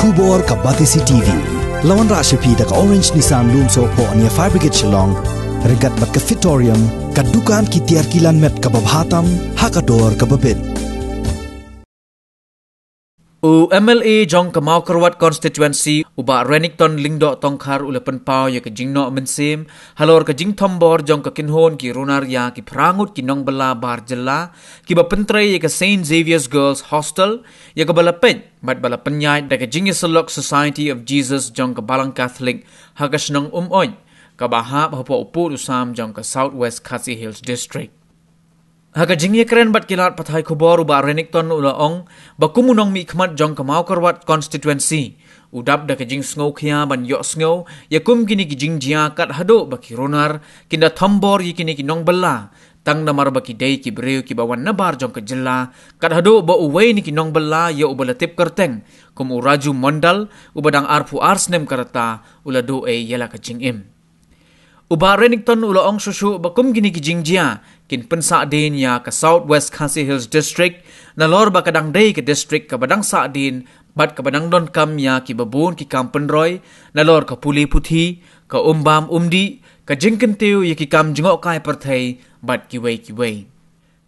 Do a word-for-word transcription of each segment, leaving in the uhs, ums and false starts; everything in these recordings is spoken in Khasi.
Khubor ka Batesi T V. La wanrah sha phi da ka Orange Nissan Lumsohphoh near Fire Brigade Shillong. Ryngkat bad ka Fitorium, ka dukan ki tiar kilan met kaba bha tam ha ka dor kaba bit. U M L A jong ka Mawkyrwat Constituency, u Bah Renikton Lyngdoh Tongkhar, u la pynpaw ïa ka jingnoh mynsiem halor ka jingthombor jong ka kynhun ki runar ïa ki phra ngut ki nongbylla bar jylla kiba pyntrei ïa ka Saint Xavier's Girls Hostel, ïa kaba la peit bad ba la pynïaid da ka Jingïasyllok Society of Jesus jong ka Balang Catholic ha ka shnong Umoit, kaba hap hapoh u pud u sam jong ka South West Khasi Hills District. Ha ka jingïakren bad ki lad pathai khubor, u Bah Renikton u la ong ba kum u nongmihkhmat jong ka Mawkyrwat Constituency, u dap da ka jingsngewkhia ban ïohsngew ïa kum kine ki jingjia, kat haduh ba ki runar kin da thombor ïa kine ki nongbylla, tang namar ba ki dei ki briew kiba wan nabar jong ka jylla, kat haduh ba uwei na ki nongbylla ïa uba la tip kyrteng kum u Raju Mondal, uba dang arphew ar snem ka rta, u la duh ei ïa la ka jingim. U Bah Renikton u la ong shuh shuh ba kum kine ki jingjia kin pynsahdien ïa ka South West Khasi Hills District, nalor ba ka dang dei ka district kaba dang sahdien bad kaba dang donkam ïa kiba bun ki kam pynroi, nalor ka pule puthi, ka um bam um dih, ka jingkyntiew ïa ki kam jngohkai pyrthei bad kiwei kiwei.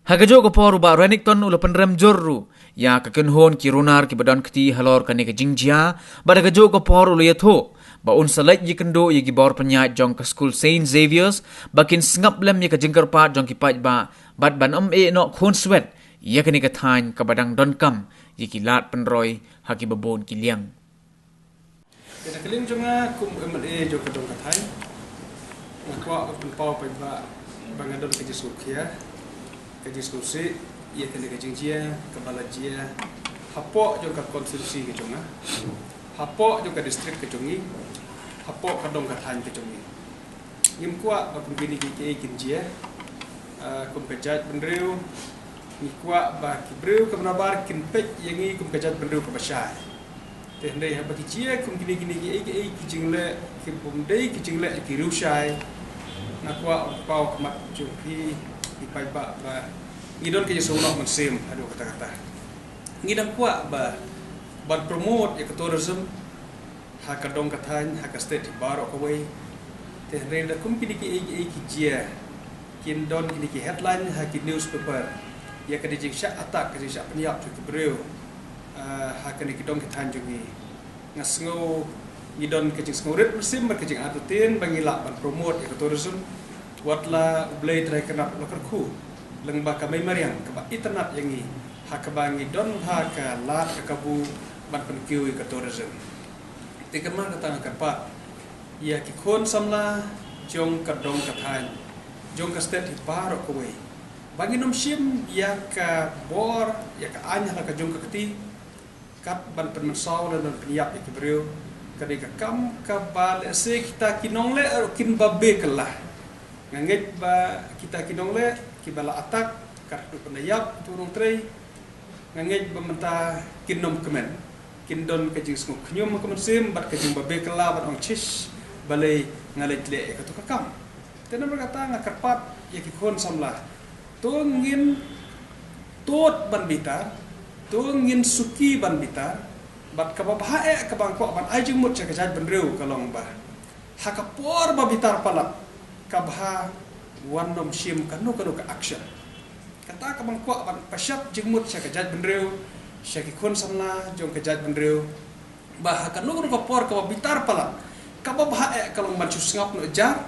Ha kajuh ka por, u Bah Renikton u la pynrem jur ruh ïa ka kynhun ki runar kiba don kti halor kane ka jingjia, bad ha kajuh ka por u la ïathuh ba un sa leit ïakynduh ïa ki bor pynïaid jong ka skul Saint Xavier's ba kin sngap lem ïa ka jingkyrpad jong ki paidbah bad ban ym eh noh khunswet ïa kane ka thaiñ kaba dang donkam ïa ki lad pynroi ha kiba bun ki liang. Ïa, na ka liang jong nga kum M L A jong ka dong ka thaiñ, nga kwah ban pynpaw paidbah ba nga don ka jingsngewkhia, ka jingsngewsih ïa kane ka jingjia kaba la jia hapoh jong ka constituency ka jong nga, hapoh jong ka district ka jong ngi, hapoh ka dong ka thaiñ ka jong ngi. Ngim kwah ba kum kine kiei kiei kin jia. Ah, kum ka jaitbynriew, ngi kwah ba ki briew kiba nabar kin peit ïa ngi kum ka jaitbynriew kaba shai. Te hynrei haba ki jia kum kine kine kiei kiei ki jingleh kibym dei ki jingleh ki riewshai, nga kwah ban paw khmat jong phi, ki paidbah, ba ngi don ka jingsngewnoh mynsiem haduh katta katta. Ngi dang kwah ba ban promote ïa ka tourism ha ka dong ka thaiñ, ha ka state hi baroh kawei. Te hynrei lada kum kine kiei kiei ki jia, kin don kine ki headline ha ki newspaper ïa ka jingshah attack, ka jingshah pynïap jong ki briew, ah, ha kine ki dong ki thaiñ jong ngi. Nga sngew ngi don ka jingsngewrit mynsiem bad ka jingartatien ba ngi lah ban promote ïa ka tourism. Watla U Blei Trai Kynrad u la kyrkhu lyngba ka mei mariang kaba itynnad ïa ngi, ha kaba ngi don ha ka lad ka kabu ban pynkiew ïa ka tourism. Te kynmaw, kata nga kyrpad ïa ki khun samla jong ka dong ka thaiñ, jong ka state hi baroh kawei, ba ngin ym shim ïa ka bor, ïa ka aiñ ha la ka jong ka kti, kat ban pynmynsaw lane ban pynïap ïa ki briew. Ka dei ka kam kaba lehse kita ki nongleh ruh kin ba bekylla. Nga ngeit ba kita ki nongleh kiba la attack, kat haduh ban da ïap ïa utu u nongtrei, nga ngeit ba mynta kin ym kmen, kin don ka jingsngewkhñium ha ka mynsiem bad ka jingbabe kylla ban ong, "Shish, balei nga leit leh ïa kato ka kam?" Te namar kata nga kyrpad ïa ki khun samla, to ngin tud ban bitar, to ngin suki ban bitar. Bad kaba bha eh kaba nga kwah ban ai jingmut sha ka jaitbynriew ka long ba ha ka por ba bitar palat, ka bha wan ym shim kano kano ka action. Kata kaba nga kwah ban pashat jingmut sha ka jaitbynriew, sha ki khun samla jong ka jaitbynriew, ba ha kano kano ka por kaba bitar palat, kaba bha eh ka long ban shu sngap noh jar,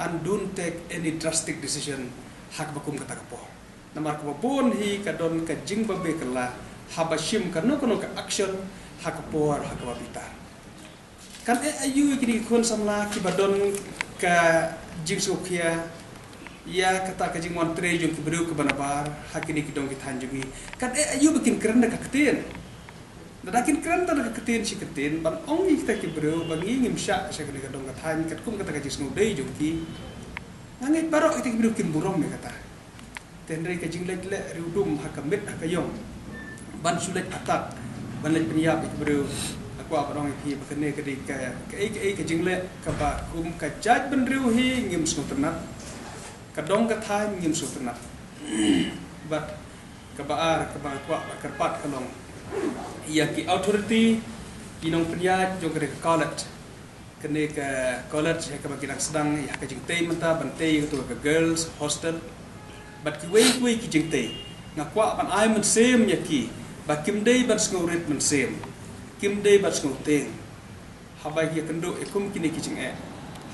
and don't take any drastic decision ha kaba kum kata ka por. Namar kaba bun hi ka don ka jingbabe kylla haba shim kano kano ka action ha ka por ha kaba bitar. Kan eh aïu ïa kine ki khun samla kiba don ka jingsngewkhia ïa kata ka jingwan trei jong ki briew kiba nabar ha kine ki dong ki thaiñ jong ngi? Kan eh aïu ba kin kren da ka ktien? Lada kin kren da ka ktien shi ktien ban ong ïa kita ki briew ba ngi ngim shah sha kane ka dong ka thaiñ katkum kata ka jingsngewdei jong ki, nga ngeit baroh kita ki briew kin burom ïa kata. Te hynrei ka jingleit leh riewdum ha ka miet ha ka ïong, ban shu leit attack, ban leit pynïap ïa ki briew, nga kwah ban ong ïa phi ba kane ka dei ka, kaei kaei ka jingleh kaba kum ka jaitbynriew hi ngim sngewtynnat, ka dong ka thaiñ ngim sngewtynnat. Bad kaba ar kaba nga kwah ban kyrpad ka long ïa ki authority, Ki nongpynïaid jong kane ka college, kane ka college ïa kaba ki dang sdang ïa ka jingtei mynta ban tei ïa ka girls hostel. Bad kiwei kiwei ki jingtei, nga kwah ban ai mynsiem ïa ki ba kim dei ban sngewrit mynsiem, kim dei ban sngewtieng haba ki ïakynduh ïa kum kine ki jingeh.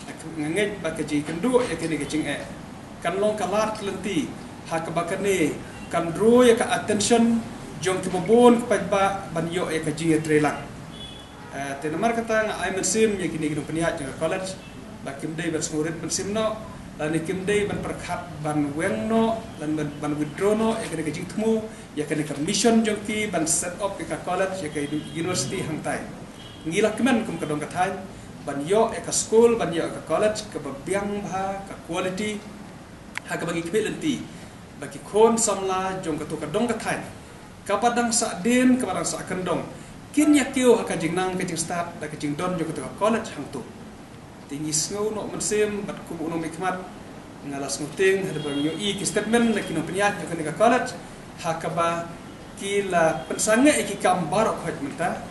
Nga ngeit ba ka jingkynduh ïa kine ki jingeh kan long ka lad ka lynti ha kaba kane kan draw ïa ka attention jong kiba bun ki paidbah ban ïoh ïa ka jingïatreilang. Eh, te namar kata nga ai mynsiem ïa kine ki nongpynïaid jong ka college ba kim dei ban sngewrit mynsiem noh, lane kim dei ban pyrkhat ban weng noh, lane ban, ban withdraw noh ïa kane ka jingthmu, ïa kane ka mission jong ki ban set up ïa ka college, ïa ka university hangtai. Ngi la kmen kum ka dong ka thaiñ ban ïoh ïa ka skul, ban ïoh ïa ka college kaba biang bha, ka quality, ha kaba ngi khmih lynti ba ki khun samla jong kato ka dong ka thaiñ kaba dang sahdien, kaba dang sahkyndong, kin ïa kiew ha ka jingnang ka jingstad da ka jingdon jong kato ka college hangto. Te ngi sngew noh mynsiem bad kum u nongmihkhmat nga la sngewtieng haba nga ïohi ki statement na ki nongpynïaid jong kane ka college ha kaba ki la pynsangeh ïa ki kam baroh khoit mynta.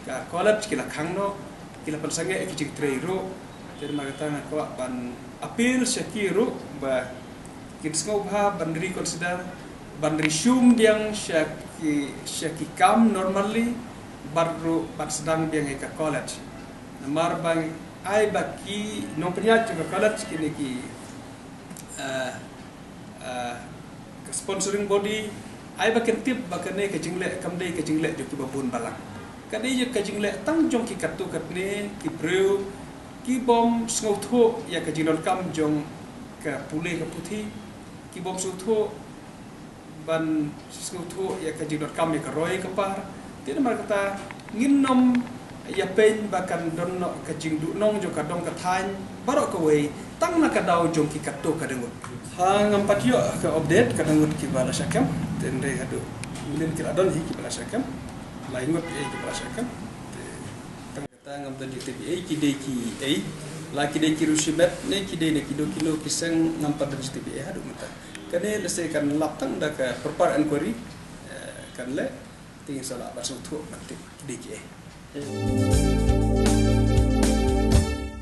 Ka college ki la khang noh, ki la pynsangeh ïa ki jingtrei ruh. Te namar kata nga kwah ban appeal sha ki ruh ba kin sngewbha ban reconsider, ban resume biang sha ki, sha ki kam normally, bad ruh ban sdang biang ïa ka college. Namar ba ai ba ki nongpynïaid jong ka college, kine ki, eh, eh, ka sponsoring body, ai ba kin tip ba kane ka jingleh kam dei ka jingleh jong kiba bun balang. Ka dei ka jingleh tang jong ki katto katne ki briew ki bym sngewthuh ïa ka jingdonkam jong ka pule ka puthi, ki bym sngewthuh ban sngewthuh ïa ka jingdonkam ïa ka roi ka par. Te namar kata ngin nym ïa pyn ba kan don noh ka jingduhnong jong ka dong ka thaiñ baroh kawei tang na ka daw jong ki katto ka dang ngut. Ha, ngam pat ïoh ka update ka dang ngut kiba la shah kem. Te hynrei haduh mynnin ki la don hi kiba la shah kem, lai ngut hi kiba la shah kem. Te tang Ta ngam don jingtip ei, ki dei ki ei, la ki dei ki riewshimet ne ki dei na kino kino ki seng, ngam pat don jingtip ei haduh mynta. Kane lehse kan lap tang da ka proper enquiry, eh, kan leh, te ngin sa lah ban sngewthuh ban tip ki dei ki ei.